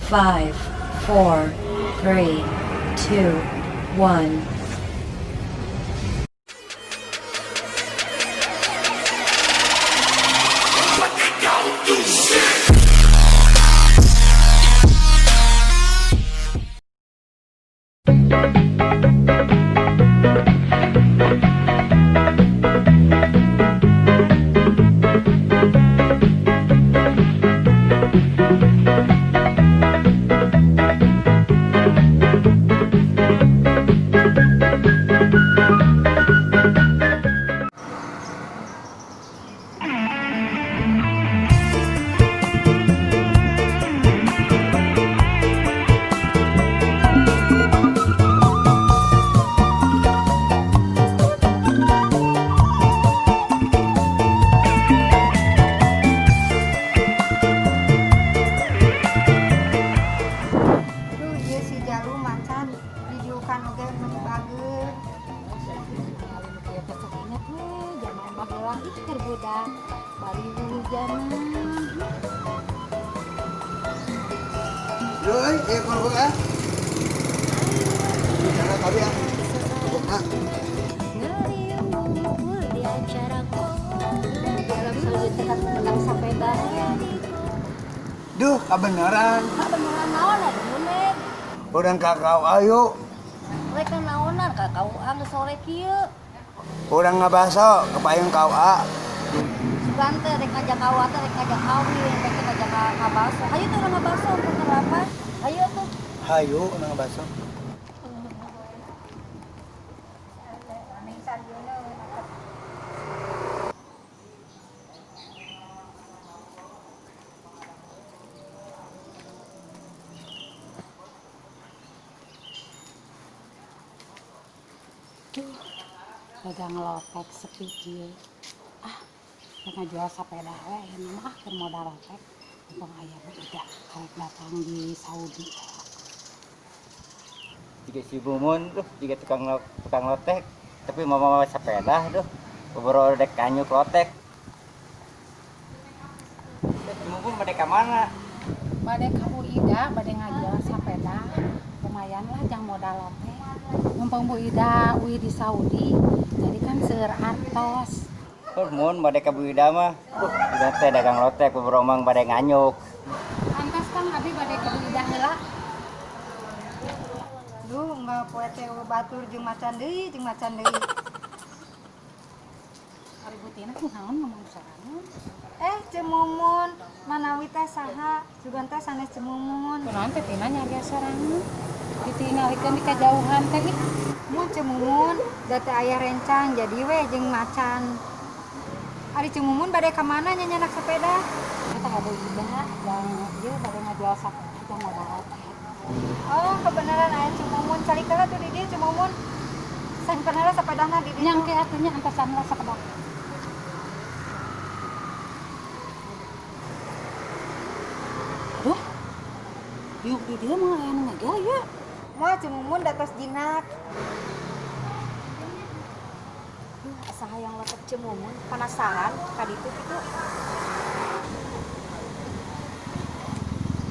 5, 4, 3, 2, 1. Duh, ieu si Jalu macan didiukan oge meuni bageur. Ieu teh sok inget we jaman baheula ih keur budak bari hujanan. Yo, euy, ieu kerupuk ah. Jangan tadi ah. Kerupukna. Di Arab Saudi teh kan menang sepeda. Duh, kabeneran. Kabeneran naon atuh Munet? Urang ka KUA yuk. Rek naonan ka KUA geus sore kieu. Urang ngabaso ke payung KUA. Sugan teh rek ngajak KUA teh rek ngajak kawin, rek ngajak ka ngabaso. Hayu tuh urang ngabaso mun apa? Hayu tuh. Hayu urang ngabaso. Aming sarjana we nakep. Duh, dagang lotek sepi kieu. Ah, rek ngajual sapeda we ayeuna mah ah keur modal lotek. Mumpung aya Bu Ida karek datang di Saudi. Jika si Mumun tuh, jika tukang lotek, tapi mau mau sepeda tuh, boro dek kanyuk lotek. Si Mumun bade ka mana? Bade ka Bu Ida, bade ngajual sapeda. Lumayan lah jang modal lotek. Mumpung Bu Ida uih di Saudi, jadi kan seueur artos. Oh, Mun bade ka Bu Ida mah. Udah teh dagang lotek, boro mang bade nganyuk. Antos Kang abi bade ka Bu Ida heula. Duh, unggal poe teh eueuh batur jeung macan deui, jeung macan deui. Ari Bu Tina kunaon ngomong sorangan? Eh, Ceu Mumun, manawi teh saha? Sugan teh sanes Ceu Mumun. Kunaon teh Tina nyarios sorangan? Ditinggalikeun di kajauhan teh ih. Mun Ceu Mumun, da teu aya rencang jadi we jeung macan. Ari Ceu Mumun bade ka mana nya nyandak sepeda? Eta ka Bu Ida jang ieu bade ngajual sapeda jang modal lotek. Oh, kebenaran aya Ceu Mumun. Calik heula tuh di dieu Ceu Mumun. Simpen heula sepedana di dieu. Nyangke atuh nya antosan lah sepeda. Aduh, diuk di dieu mah aya nu ngegel ieu. Moal Ceu Mumun da tos jinak. Duh, asa hayang lotek Ceu Mumun, penasaran ka ditu kitu.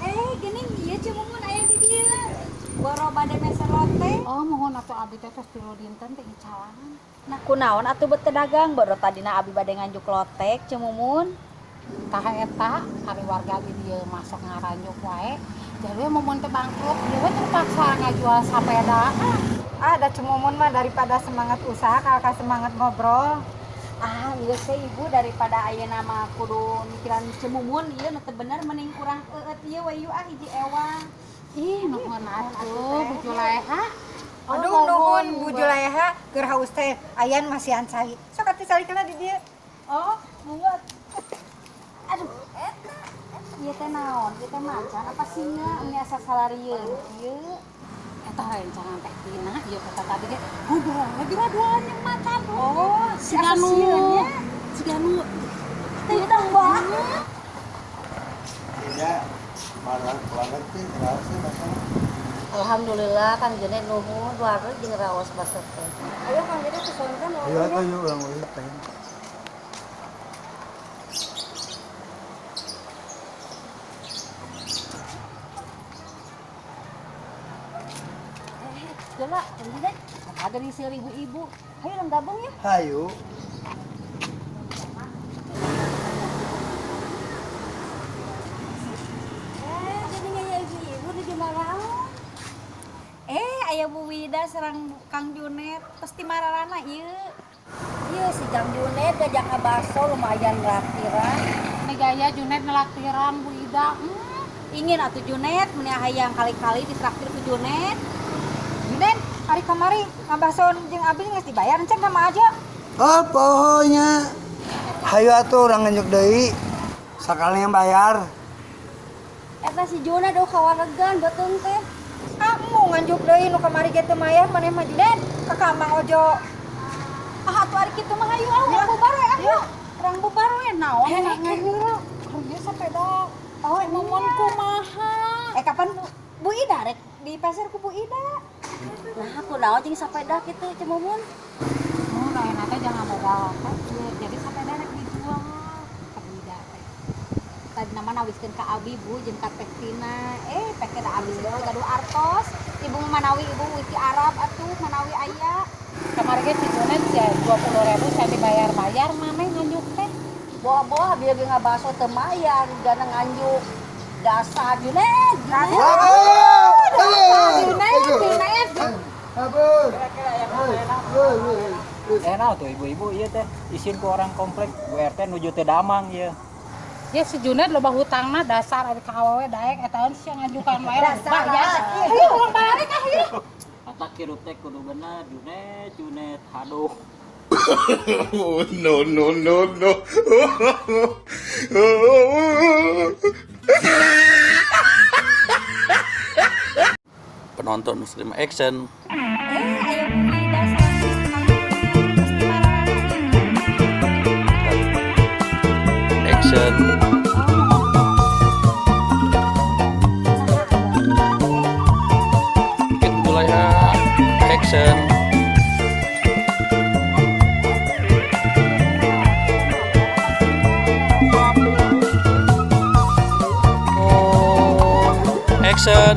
Eh, geuning ieu Ceu Mumun aya di dieu. Boro bade meser lotek. Oh, mohon atuh abi teh tos 3 dinten teh icalan. Nah, kunaon atuh bet teu dagang? Boro tadina abi bade nganjuk lotek Ceu Mumun. Tah eta ari warga di dieu masuk ngaranjuk wae. Jadi we Mumun teh bangkrut, ieu we terpaksa ngajual sapeda. Ah, da Ceu Mumun mah daripada semangat usaha kakak semangat ngobrol. Ah, geus teh ibu daripada ayeuna mah kudu mikiran Ceu Mumun ieu nu teu bener mending kurang eueut ieu we yuk ah hiji ewang. Ih, nuhun atuh Bu Juleha. Aduh, nuhun Bu Juleha keur haus teh ayan masihan cai. Sok atuh calik heula di dieu. Oh, mangga. Aduh, eta. Ieu teh naon? Ieu teh macan apa singa? Ini asa salarieun kieu. Eta rencangan teh Tina, ieu kata tadi ge ngobrol lagi dua-duaan jeung macan. Oh, siga nu asa sieun nya. Siga nu Teu banget. Tidak, malah banget sih, raos sih basona. Alhamdulillah Kang Junet nuhun wareg jeung raos baso teh. Ayo Kang Dede kesuwen Ayo atuh yuk urang uih teh. Geus lah, Kang Junet. Ada di seueur ibu-ibu. Hayu urang gabung ya. Hayu. Eh, jadi aya ibu-ibu di naon? Eh, aya Bu Wida sareng Kang Junet tos ti mararana ieu. Iya si Kang Junet ngajak ngabaso lumayan raktiran. Ini gaya Junet nelaktiran Bu Ida. Ingin atuh Junet meni hayang kali-kali ditraktir ku Junet. Junet, ari kamari ngabason jeung abi geus dibayar encan sama aja. Oh, pokoknya. Hayu atuh urang nganjuk deui. Sakali yang bayar. Eta si Junet oh kawaregan beuteung teh. Ah, mau nganjuk deui nu kamari ge teu mayar maneh mah Junet ka ka Mang Ojo. Ah, atuh ari kitu mah hayu ah, urang bubar we ah. Urang bubar we naon Ngaheureuk. Harga sepeda. Oh, Momon kumaha? Eh, kapan Bu Ida rek di pasar ku Bu Ida? Nah, aku naon jeung sapeda kitu Ceu Mumun. Mun ayeuna teh jangan modal lotek ieu. Jadi sepeda rek dijual ka Bu Ida teh. Tadi nama nawiskeun ka abi Bu jeung ka Teh Tina. Eh, peke da abi teu gaduh artos. Ibu mah manawi ibu witi Arab atuh manawi aya. Kamari ge si Junet ya 20.000 saya dibayar-bayar maneh nganjuk teh. Boa-boa biar ge ngabaso teu mayar gana nganjuk. Dasar Junet. Junet. Junet, Junet. Abur. Eh naon tuh ibu-ibu ieu teh isin ku orang komplek Bu RT nuju teu damang ieu. Ya si Junet loba hutangna dasar ari ka awewe daek eta sia ngajukan wae Dasar. bayar. Hayu urang balik ah ieu. Kata kirup teh kudu bener Junet Junet haduh. Oh, no, no, no, no. Penonton Muslim Action. Eh, aya Bu Ida sareng Kang Junet tos ti mararana ieu. Action. Bukit Juleha. Action. Oh, action.